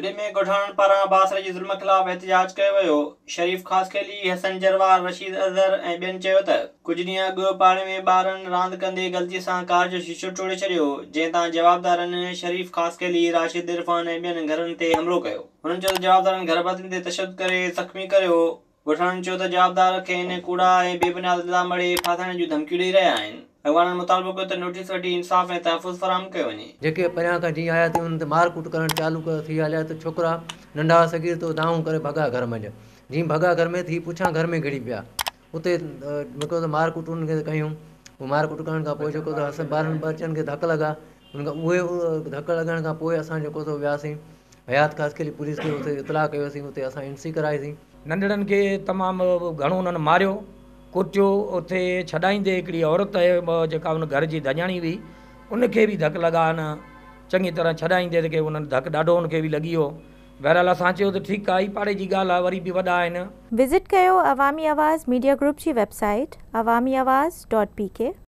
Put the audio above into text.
جهڏي ۾ ڳوٺاڻن پاران بااثر جي ظلم خلاف احتجاج ڪيو ويو. شريف خاصخيلي، حسن جروار، رشيد اظهر ۽ ٻين چيو ته ڪجهه ڏينهن اڳ پاڙي ۾ ٻارن راند ڪندي غلطي سان ڪار جو شيشو ٽوڙي ڇڏيو، جنهن تان جوابدارن شريف خاصخيلي، راشد عرفان ۽ ٻين گهرن تي حملو ڪيو. هنن چيو ته جوابدارن گهرڀاتين تي تشدد ڪري زخمي ڪريو. ڳوٺاڻن چيو ته جوابدار کين ڪوڙا ۽ بي بنياد الزام مڙهي ڦاسائڻ جون ڌمڪيون ڏئي رهيا آهن. اڳواڻن مطالبو ڪيو ته نوٽيس وٺي انصاف ۽ تحفظ فراهم ڪيو وڃي. جيڪي پريان کان جيئن آيا تيئن انهن تي مار ڪٽ ڪرڻ چالو ڪيو ٿي هليا ته ڇوڪرا ننڍا صغير تو دانهون ڪري ڀڳا گهر منجهه جيئن ڀڳا گهر ۾ ٿي پڇان گهر ۾ گهڙي پيا اتي جيڪو ته مار ڪٽ انهن کي ڪيون پوء مار ڪٽ ڪرڻ کان پوء جيڪو ته اسان ٻارن ٻچن کي ڌڪ لڳا ان کان اهي ڌڪ لڳڻ کان پوء اسان جيڪو سو وياسين حيات خاصخيلي پوليس کي اتي اطلاع ڪيوسين اتي اسان اين سي ڪرائيسين. ننڍڙن کي تمام گهڻو انهن ماريو ڪٽيو اتي ڇڏائيندي هڪڙي عورت جيڪا ان گهر جي ڌڃاڻي هئي ان کي به ڌڪ لڳا ان چڱي طرح ڇڏائيندي کي انهن ڌڪ ڏاڍو ان کي به لڳي ويو بهرحال اسان چيو ته ٺيڪ آهي پاڙي جي ڳالهه آهي وري به وڏا آهن. وزٽ ڪيو عوامي آواز ميڊيا گروپ جي web site Awami Awaz dot P K.